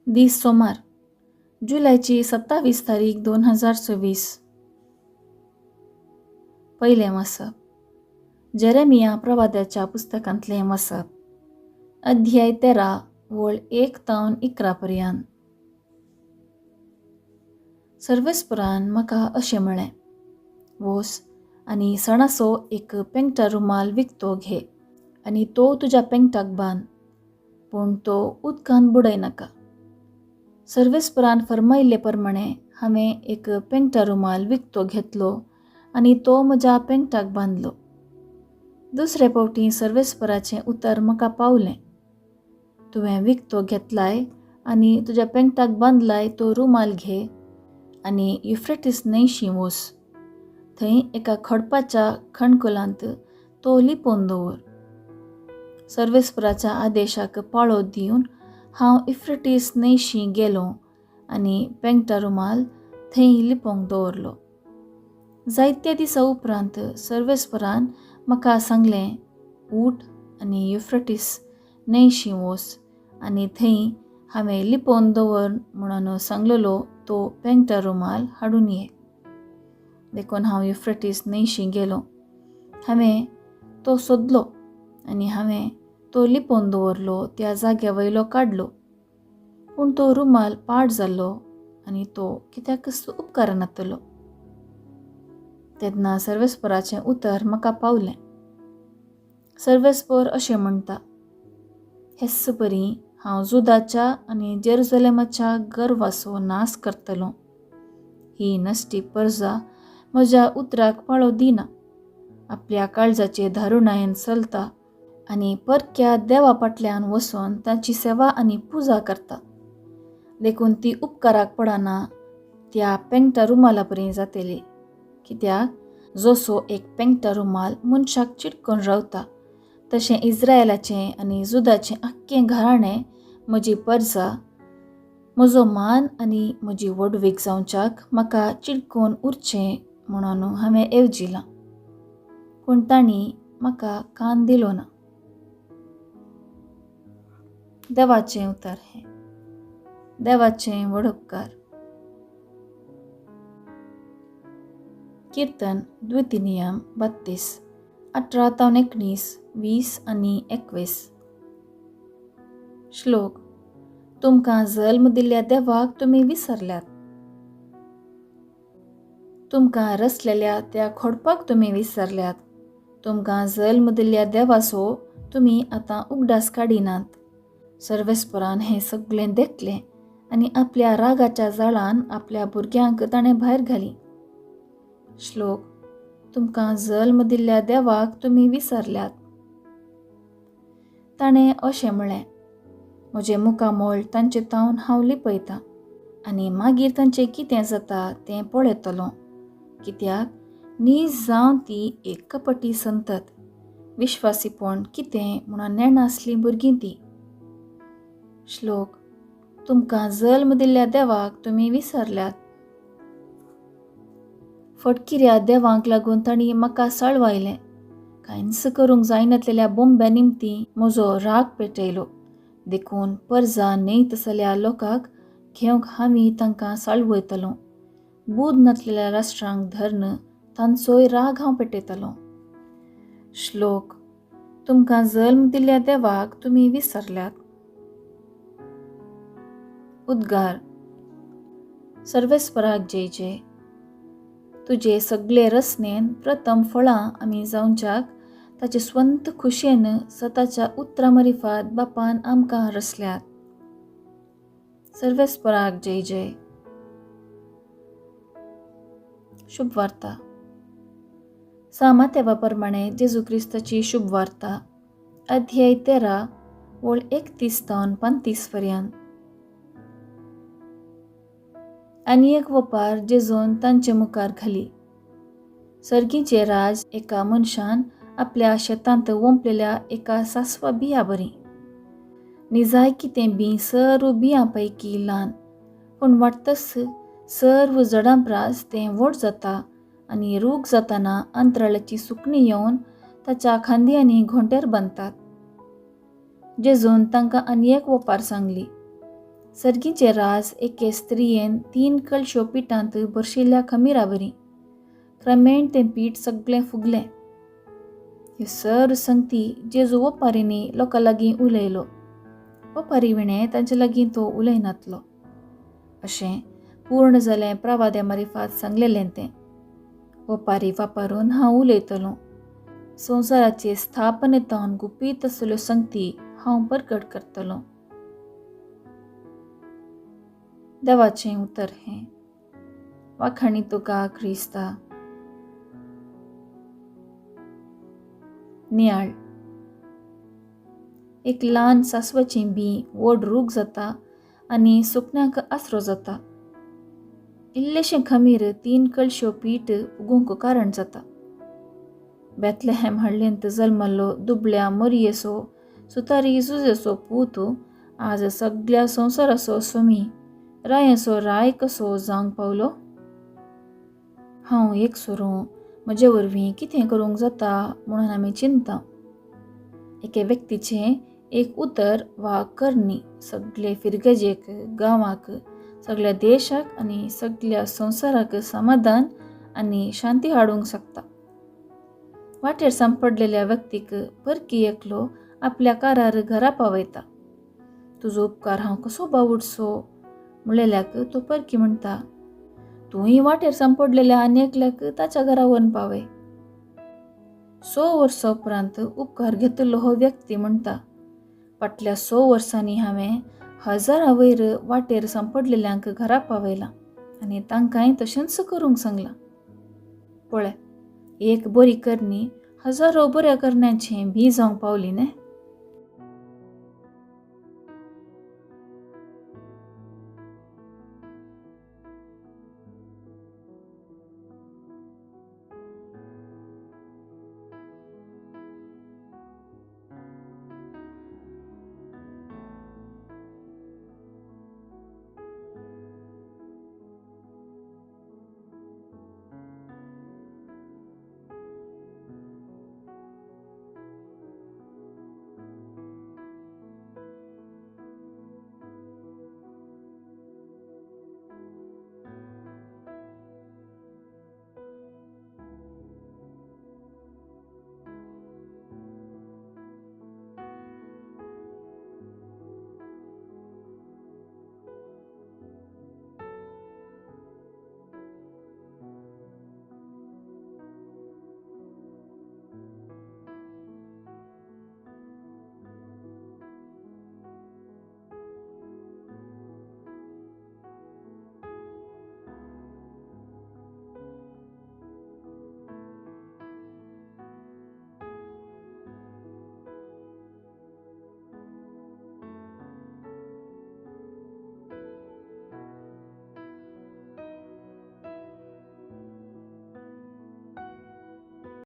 दीस सोमार, जुलयाची 27 तारीख 2026. पयलें वाचप, जेरेमिया प्रवाद्याच्या पुस्तकांतलें वाचप, अध्याय 13, वळ 1 तावन 11 पर्यंत. सर्वेस्परान म्हाका अशें म्हळें, वोस आनी सणाचो एक पेंगटा रुमाल विकतो घे आनी तो तुज्या पेंगटाक बांद, पूण तो उदकान बुडय नाका. सर्वेस्परान फर्मायिल्ले प्रमाणे हांवें एक पेंगटा रुमाल विकतो घेतलो आनी तो म्हज्या पेंगटाक बांदलो. दुसरे फावटी सर्वेस्पराचें उतर म्हाका पावलें, तुवें विकतो घेतलाय आनी तुज्या पेंगटाक बांदलाय तो रुमाल घे आनी युफ्रेटीस न्हंयशी वोस, थंय एका खडपाच्या खणकुलांत तो लिपोवन दवर. सर्वेस्पराच्या आदेशाक पाळो दिवन हांव इफ्रेटीस न्हंयशी गेलो आनी पेंगटा रुमाल थंय लिपोवंक दवरलो. जायत्या दिसा उपरांत सर्वेस्परान म्हाका सांगलें, उठ आनी युफ्रेटीस न्हंयशी वोस आनी थंय हांवें लिपोवन दवर म्हणून सांगलेलो तो पेंगटा रुमाल हाडून ये. देखून हांव युफ्रेटीस न्हंयशी गेलो. हांवें तो सोदलो आनी हांवें तो लिपोवन दवरलो त्या जाग्या वयलो काडलो, पूण तो रुमाल पाड जाल्लो आनी तो कित्याकच उपकारनातलो. तेन्ना सर्वेस्पराचें उतर म्हाका पावलें. सर्वेस्पर अशें म्हणटा, हेच परी हांव जुदाच्या आनी जेरुजलेमाच्या गर्वाचो नाश करतलो. ही नश्टी परजा म्हज्या उतराक पाळो दिना, आपल्या काळजाचे धारुणायेन चलता आनी परक्या देवा फाटल्यान वचून तांची सेवा आनी पुजा करता. देखून ती उपकाराक पडना त्या पेंगटा रुमाला परी जातली. कित्याक जसो एक पेंगटा रुमाल मनशाक चिटकून रावता, तशें इस्रायलाचें आनी जुदाचें आख्खें घराणें म्हजी परजा, म्हजो मान आनी म्हजी व्हडवीक जावच्याक म्हाका चिटकून उरचें म्हणून हांवें येवजिलां, पूण तांणी म्हाका कान दिलो ना. देवाचें उतर हें. देवाचें व्हड उपकार. किर्तन द्वितीनियम 32, 18 तावन 19, 20 आनी 21. श्लोक, तुमकां जल्म दिल्ल्या देवाक तुमी विसरल्यात, तुमकां रचलेल्या त्या खोडपाक तुमी विसरल्यात. तुमकां जल्म दिल्ल्या देवाचो तुमी आतां उगडास काडिनात. सर्वेस्परान हें सगळें देखलें आनी आपल्या रागाच्या जाळान आपल्या भुरग्यांक ताणें भायर घालीं. श्लोक, तुमकां जल्म दिल्ल्या देवाक तुमी विसरल्यात. ताणें अशें म्हळें, म्हजें मुखामळ तांचे तावन हांव लिपयतां आनी मागीर तांचें कितें जाता तें पळयतलो. कित्याक नीज जावन ती एक कपटी संतत, विश्वासीपण कितें म्हणून नेणासलीं भुरगीं ती. श्लोक, तुमकां जल्म दिल्ल्या देवाक तुमी विसरल्यात. फटकिऱ्या देवांक लागून तांणी म्हाका सळवायलें. कांयच करूंक जायनातलेल्या बोंब्या निमतीं म्हजो राग पेटयलो. देखून परजा न्हय तसल्या लोकांक घेवंक हांवी तांकां साळवयतलो. बूद नातलेल्या राष्ट्रांक धरून तांचोय राग हांव पेटयतलो. श्लोक, तुमकां जल्म दिल्ल्या देवाक तुमी विसरल्यात. उद्गार, सर्वेस्पराक जय जय. तुजे सगळे रचनेन प्रथम फळां आमी जावच्याक ताचे स्वंत खुशयेन सताच्या उतरां मरिफात बापान आमकां रचल्यात. सर्वेस्पराक जय जय. शुभ वार्ता. सामातेवा प्रमाणे जेजू क्रिस्ताची शुभ वार्ता, अध्याय 13, वळ 31 तावन 35 पर्यंत. आनी एक वपार जेजून तांचे मुखार घाली. सर्गीचें राज एका मनशान आपल्या शेतांत वोंपलेल्या एका सासवा बिया बरी. निजाय कितें बी सर्व बियां पैकी ल्हान, पूण वाडटच सर्व जडां प्रास तें व्हड जाता आनी रूख जाताना अंतराळाची सुकणीं येवन ताच्या खांदयांनी घोंटेर बांदतात. जेजून तांकां आनी एक वपार सांगली. सर्गीचें राज एके स्त्रियेन 3 कळश्यो पिठांत भरशिल्ल्या खमिरा बरी. क्रमेण तें पीठ सगळें फुगलें. ह्यो सर संगती जेजू ओपारींनी लोकां लागीं उलयलो. ओपारी विणें तांचे लागीं तो उलयनातलो. अशें पूर्ण जालें प्रवाद्या मारिफात सांगलेलें तें. ओपारी वापरून हांव उलयतलों. संवसाराचे स्थापनेतावन गुपीत आसल्यो संगती हांव परगट करतलों. देवाचें उतर हें. वाखाणी तुका क्रिस्ता. नियाळ. एक ल्हान सासवाचें बीं व्हड रूख जाता आनी सुकण्यांक आसरो जाता. इल्लेशें खमीर 3 कळश्यो पीठ उगोवंक कारण जाता. बेथलेहॅम हळ्ळेंत जल्मल्लो दुबळ्या मोरयेचो सुतारी जुजेचो पूत आज सगळ्या संवसाराचो स्वामी, रायाचो राय कसो जावंक पावलो? हांव एक सोरो म्हजे वरवीं कितें करूंक जाता म्हणून आमी चिंता. एके व्यक्तीचें एक उतर वा करणी सगळे फिरगजेक, गांवाक, सगळ्या देशाक आनी सगळ्या संवसाराक समाधान आनी शांती हाडूंक शकता. वाटेर सांपडलेल्या व्यक्तीक परकी एकलो आपल्या कारार घरा पावयता. तुजो उपकार हांव कसो बावुडसो म्हणलेल्याक तो परकी म्हणटा, तूंय वाटेर सांपडलेल्या आनी एकल्याक ताच्या घरा व्हरून पावय. 100 वर्सां उपरांत उपकार घेतिल्लो हो व्यक्ती म्हणटा, फाटल्या 100 वर्सांनी हांवें हजारां वयर वाटेर सांपडलेल्यांक घरा पावयलां आनी तांकांय तशेंच करूंक सांगलां. पळय, एक बरी करणी हजारो बऱ्या करण्यांचें बीं जावंक पावली न्ही.